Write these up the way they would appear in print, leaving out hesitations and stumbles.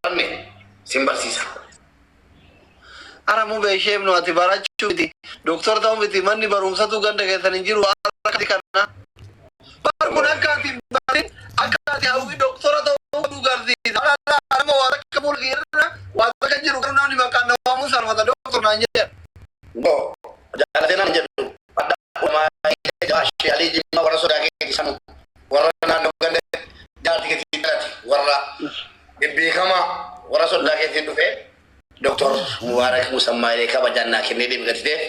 Baranne sin barsiisa. Ara mubee isheef nu ati barachuu miti. Doktor ta'uu miti, manni barumsatu ganda keessan hin jiru harkatti kana. Bar kun akka ati hin baratin, akka ati hawwii doktora ta'uu qabdu garsiisa. Ala nama waa takka fuula kiyya waa takka jiru, garuu namni maqaan na waamuu salphata doktor naan jedha. Boo jaalatee naan jedhu adda ulamaa Sheekh Alii Jimmaa warra sodaa keetii sanu, warra naannoo ganda jaartii keetii dhalate, warra bebbeekamaa warra sodaa keetii dhufee Doktor Mubaarak Musammaa jedhee kabajaan naa kennee deeme. Gatiteef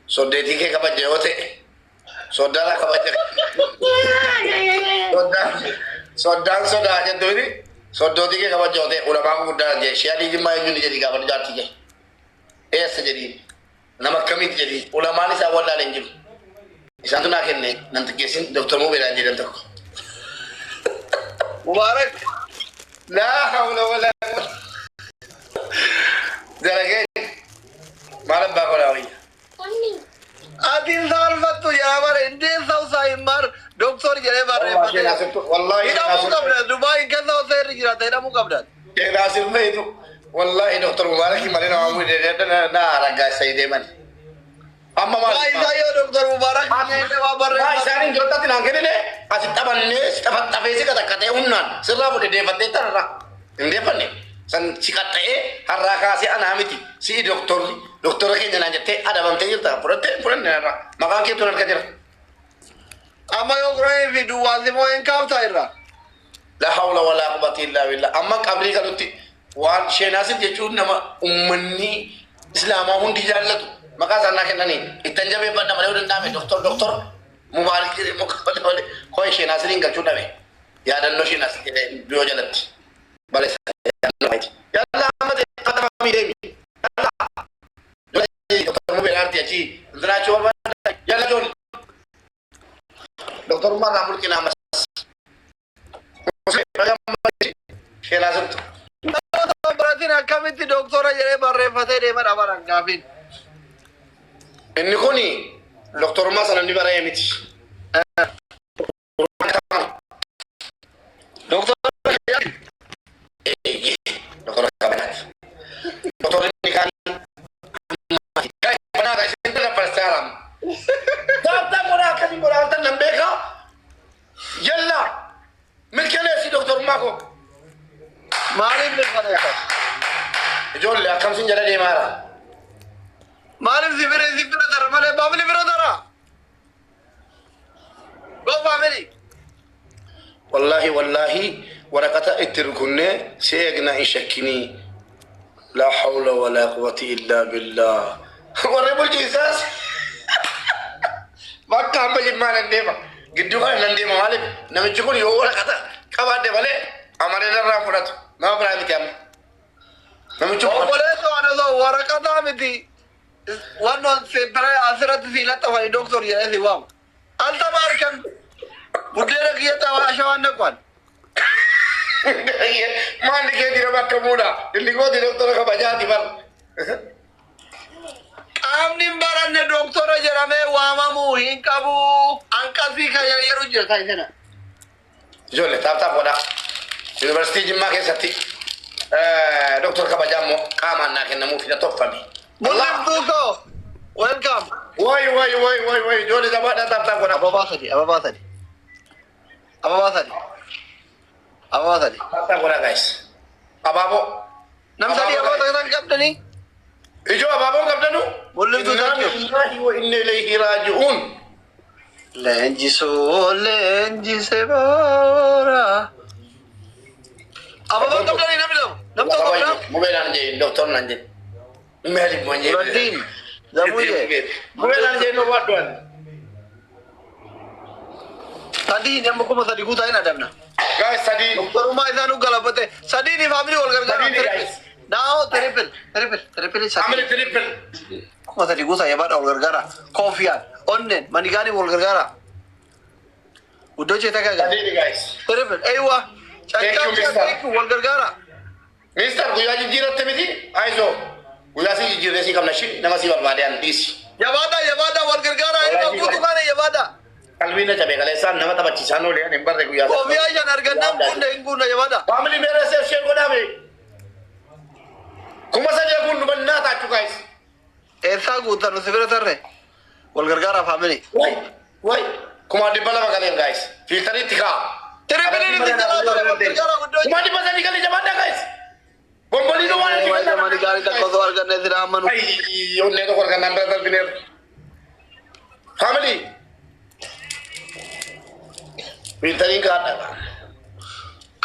soddeetii kee kabaja yoo ta'e soddaadha kabaja. Soddaan soddaan sodaa jettu miti, soddootii kee kabaja yoo ta'e ulamaa gurguddaa jedhe. Sheekh Alii Jimmaa eenyuun jedhii gaafadhu jaartii kee. Eessa jedhii, nama akkamiiti jedhii, ulamaan isaa wallaale hin jiru. Isaantu naa kenne, nan xiqqeessin, Doktor Mubeedhaan jedhan tokko. Mubaarak. Laa hawla wala quwwata. Dalagee maal abbaa godhaa wayya. Ati hin saalfattu yaa bare, indee saw saayimmaar doktor jedhee barreeffate. Wallahi Hidhamuu qabda, Dubaayin keessa osoo seerri jiraate hidhamuu qabda. Sheekh Naasir fa'itu wallahi Doktor Mubaarak malee nama na raggaasisa deeman. Amma maal? Waa isaa yoo Doktor Mubaarak jedhee waa Maa barreeffate. isaaniin Itoophiyaatti naan kennine, asi taphannee si xafaxafee si qaxaqqatee humnaan sirraa fudhe deeffattee tarra hin deeffanne san si qaxxa'ee har'aa kaasee anaa miti si'i doktorri doktora keenya naan jettee adabamtee jirta, fudhattee fudhanne har'a maqaan keetu harka jira. Amma yoo Qur'aanii fi duwwaan moo hin kaaftaa irraa. La hawla wala quwwata illa billah. Amma qabrii kanutti waan Sheenaasif jechuun nama ummanni islaamaa hundi jaallatu maqaa isaan naa kennanii ittan jabeeffadha malee yoo danda'ame doktor Mubaarak jedhee maqaa malee koo Sheenaasiriin galchuu dhabe, yaadannoo Sheenaasir jedhee biyoo jalatti baleessa yaadannoo. Yalla, amma ta'e deemi. Yalla, Doktor Mubeen aartii achii intalaachuu barbaada. Yalla ijoollee. Doktorummaa irraa mulqina ammas. Sheenaasirtu. Namoota baratin akkamitti doktora jedhee barreeffatee deema dhabaran gaafiin. Inni kuni doktorummaa sana inni bara'ee miti. Doktora. Eeyyee, doktora kabajaati. Doktorri inni kaan kanaadha isin dabarsaa. Daabtaa godhaa, akkasii godhaa haltan nan beekaa. Yalla, mirkaneessi doktorummaa koo. Maaliif mirkaneessa? Ijoollee, akkamsin jala deemaara. Maaliif si bira tara malee family bira tara? Go family. Wallahi wallahi waraqata itti rukunnee si eegna, hin shakkinii. Laa hawla walaa quwwata illaa billah. Warri bulchiinsaas bakka amma jimmaa nan deema. Gidduu kana nan deema, maaliif namichi kun yoo waraqata qabaadhe malee amalee narraa fudhatu. Nama biraa miti amma. Namichi kun Obboleessa, waan osoo waraqataa miti. Wannoon seepara asirratti si laxxafanii doktor jedhee si waamu. Al tabaarkan buddeena kiyyatti ashawaan naqwan. Maalli keetii nama akka muudha. Inni kooti doktora kabajaati bar. Qaamni hin baranne doktora jedhamee waamamuu hin qabu. Anqasii kan jedhu jira taayisana. Ijoollee, tap tap godhaa. Yuunivarsiitii Jimmaa keessatti doktor kabajaa immoo qaamaan naa kennamuuf hidha tolfame. Mul'iftuu koo, welcome. Way way way way way, ijoollee jabaadhaa, tap tap godhaa. Ababaa sadi, ababaa sadi. Ababaa sadi. Ababaa sadi. Tap tap godhaa, guys. Abaaboo. Nam sadii Abaaboo, ababaa takka qabdanii. Ijoo, abaaboon qabdanu. Mul'iftuu, thank you. Innaa wa inna ilayhi raaji'uun. Leenjisoo leenjise boora. Ababaa qabdanii namni lama. Nam tokko biraa. Mubeedhaan jee, doktor naan jee. Maaliif waan jee? Dubartiin. Zamuyyee. Mubeedhaan jee nu baadduan. Sadii nama 3000 guutaa hin adabna. Guys, sadii. Doktorummaa isaa nu galabate. Sadiin family wal gargaara. Sadiini, guys. Now triple triple triple Family sadii. triple. 3000 guutaa, yabaadha, wal gargaara. Koofiyaan onneen manigaanii wal gargaara. Guddoo takka gara. Sadiini, guys. Triple eywa. Thank you, mister. Caccabaa wal gargaara. Mister, guyyaa jijjiiratte miti? Ayizoo. Guyyaa si jijjiirree si qabna shi nama si barbaade an dhiisi. Yabaadha, yabaadha, wal gargaara. Ilma guutuu kana yabaadha. Qalbii na cabe kaleessaan nama taphachiisaan oolee ani hin barre guyyaa. Koofiyaa shan argannaan bunne hin guunna, yabaadha. Family meera seef shee godhame. Eessaa guutan nu si bira tarre? Wal gargaara family. Wai, wai. 200,000 galeen guys. Filteriitti kaa. Triple itti jalaa ture wal gargaara guddoo. 300,000 galee jabaadhaa guys. Bomboliin waan itti Wayi namni gaarii takka osoo arganne sila ammanu. Ay, onnee tokko argannaan bira darbineerra. Family. Filteriin kaadha.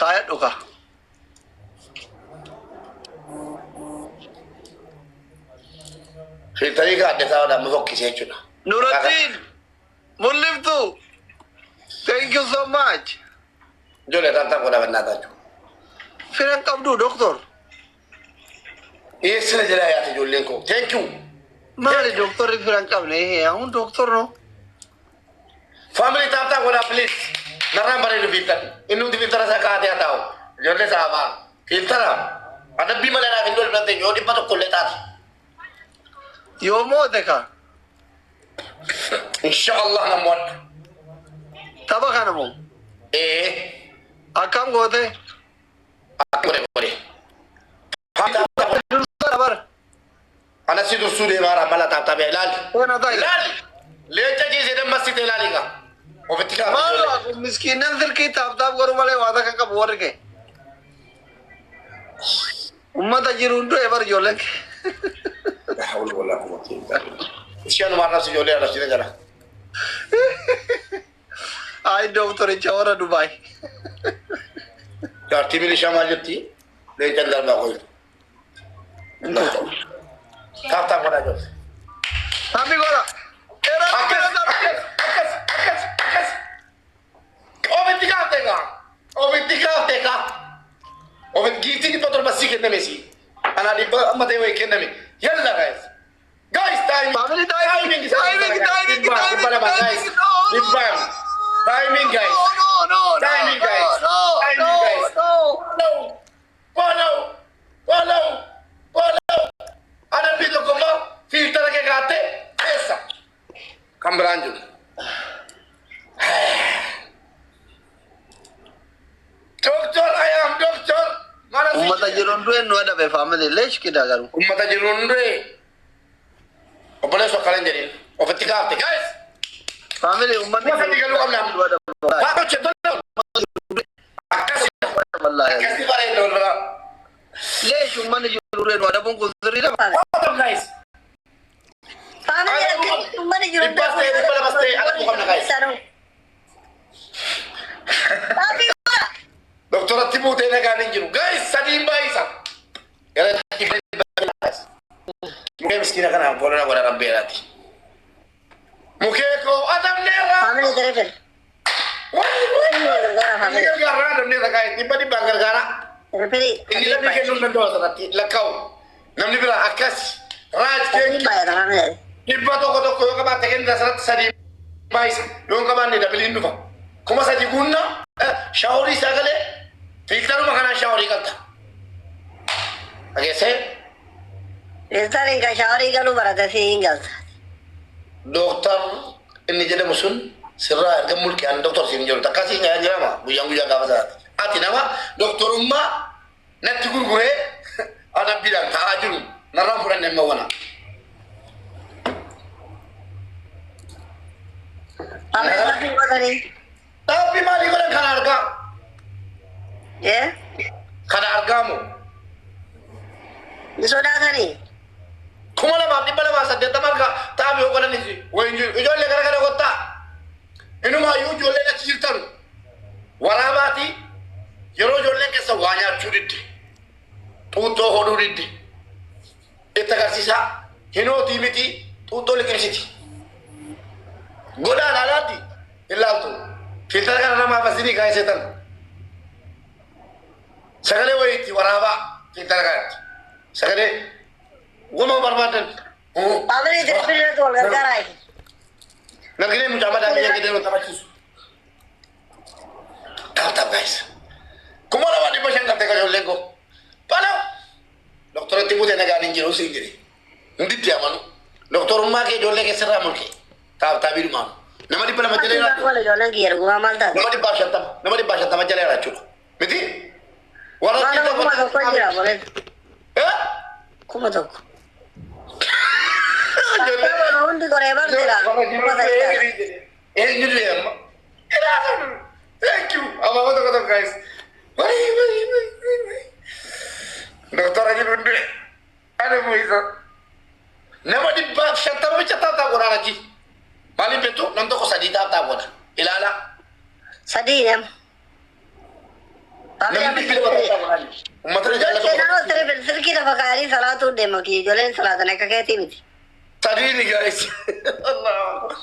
Kaayadhu ka. Filterii kaadhe isaa amma fokkisee jechuudha. Nurattiin mul'iftu. Thank you so much. Ijoollee tap tap godhaa bannaa taatu. Firan qabdu doktor. Eessina jalaa yaate ijoolleen koo. Thank you. Maali doktorri firan qabne? Ahun doktor no. Family tap tap godhaa please. Narraan bareedu filter. Inni hundi filtera isaa kaatee haa taa'u. Ijoollee isaa afaan. Filtera. Adabbii malee naaf hin dole yoo 100 illee taate. Yoo moote ka. Inshallah namoota. Tapha kana moo? Ee. Akkam goote? Akka godhe godhe. Dursa bara. Anasi dursuu deemaa mala tap tap ilaali. Seena ta'i. Ilaali. Leenca ciisee dammasite ilaali kaa. Ofitti kaafte. Maal miskiinan silkii tap tap godhu malee waa takka qabu warri kee. Ummata jiru hunduu ebar ijoolleen kee. La hawla wala quwwata illa billah. Isheen arrabsi ijoollee arrabsite jala. Ay doktoricha warra Dubaay. Jaartii milishaa maal jetti? Leencaan darbaa qoytu. Tap tap godhaa jirti. Tammi godha. Akkas akkas akkas akkas akkas. Ofitti kaafte kaa. Ofitti kaafte kaa. Ofitti giiftii 700 sii kenname sii. Anaa dhibba amma ta'e wayii kenname. Yalla guys. Guys timing. Family timing. Timing timing 200 guys. timing. No no. 100. Timing guys. No no no. Timing guys. No Timing no guys. no. Follow. Follow. Follow. Follow. Adabbii tokkommaa filtera kee kaattee keessa. Kan biraan jiru. Doctor, I am doctor. Mana si Ummata jiru hunduu nu adabe family. Leesh kida garuu. Ummata jiru hundee. Obboleessu akkana hin jedhin. Ofitti kaafte. Guys. Family ummanni Kuma sadii galuu qabna. nu adabe. Faatoche tole. Akkasi. Wallahi. Akkasi bareeda wal biraa. Leesh ummanni jiru nu adabuun kun sirriidha. Out of guys. Family akkamitti uummanni jiru Dhibbaas ta'e 200 ta'e adabuu qabna guys. Taappii godha. Doktoratti buutee nagaan hin jiru. Guys sadiin baay'isa. Gara 100. Mukee miskiina kanaaf bolona godha rabbeeraati. Mukee koo adabneerra. Family triple. Inni Gargaara family. gargaaraa adabneerra guys. 100 gargaara. Triple. Inni lamni kennuu hin danda'u asirratti lakkaa'u. Namni biraa akkas raaj Sadii baay'ata family. 100 yoo qabaatte kenna asirratti sadii baay'isa. Yoo hin qabaanne dabiliin dhufa. 3,000 guunna shaaworii sagalee filteruma kanaan shaaworii qabda. Dhageessee Filtariin kan shaaworii galuu barate si hin galta. Dooktar inni jedhamu sun sirraa erga mulqi ani dooktar siin jedhu takka siin gahaa jirama guyyaan guyyaa gaafa sanaatti. Ati nama dooktorummaa natti gurguree adabbiidhaan taa'aa jiru narraan fudhanne amma wana. Family taappii godhanii. Dhaabbii maalii godhan kana argaa? Ee? Kana argaamu. Ni sodaatanii. 2,280 argaa xaabii yoo godhanis wayin jiru. Ijoollee gara gara kottaa. Inumaayyuu ijoolleen achi jirtan waraabaati yeroo ijoolleen keessa waa nyaachuu didde. Xuuxxoo hodhuu didde. Itti agarsiisaa hinootii miti xuuxxoo liqimsiti. Godhaan alaatti hin laaltu. Filtara kana namaaf asinii kaaysetan. Sagalee wayiitti waraabaa filtara kanatti. Sagalee goma barbaadan. Family triple irratti wal gargaaraa. Narginee mucaa madaa biyya gidee nu taphachiisu. Tap tap guys. 2,500 qabte ijoolleen koo. Bala. Doktoratti buutee nagaan hin jiru siin jedhe. Hunditti amanu. Doktorummaa kee ijoollee keessarraa mulqe. Taap taabii dhumaanu. Nama 200 jala jiraatu. Wal ijoolleen kiyya dhugumaa maal taate? Nama 150. Nama 150 jala jira jechuudha. Miti? Warra Maal 1,000 jira boleen. Eh? 1,000. Nama hundi qoree bartira. Eenyu du'e amma? Ilaalu. Thank you. Abaaboo tokko tokko guys. Wai wai wai wai wai. Doktora jiru du'e. Ani muisa. Nama 150 bicha tap tap godhaan achi. Maaliif beektu nam tokko sadii tap tap godha. Ilaalaa. Sadii nama. Namni 200 tap tap godhaan. Uummatni jaallatu qofa. Naannoo triple silkii lafa kaa'anii salaatuu deema kiyya ijoolleen salaatan akka keetii miti. Sadii ni guys. Allah.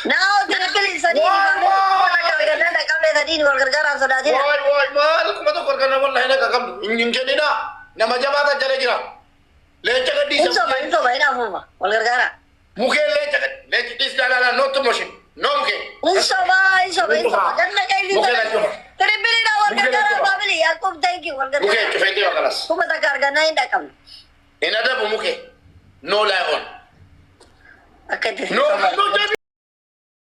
Naannoo triple sadii Waay, waay. ni dhaqabne sadii wal gargaaraan sodaatina. Waay waay maal 1000 arganna wallahi naqa qabdu. Hin kenninaa. Nama jabaa tan jala jira. Leenca Hin gadhiisa. soba hin soba hin afuufa wal gargaara. Mukeen leenca gad leenci dhiis laalaa not motion. No mukeen. Hin soba hin soba hin soba. Ganna qaylii Mukeen achuma. Triple dha wal Mukeen gargaara achuma. family Yaaqub thank you wal Mukeen gargaara. cufee deema kanas. 1000 argannaa hin dhaqabne. Hin adabu mukee. No lion. Akka itti No no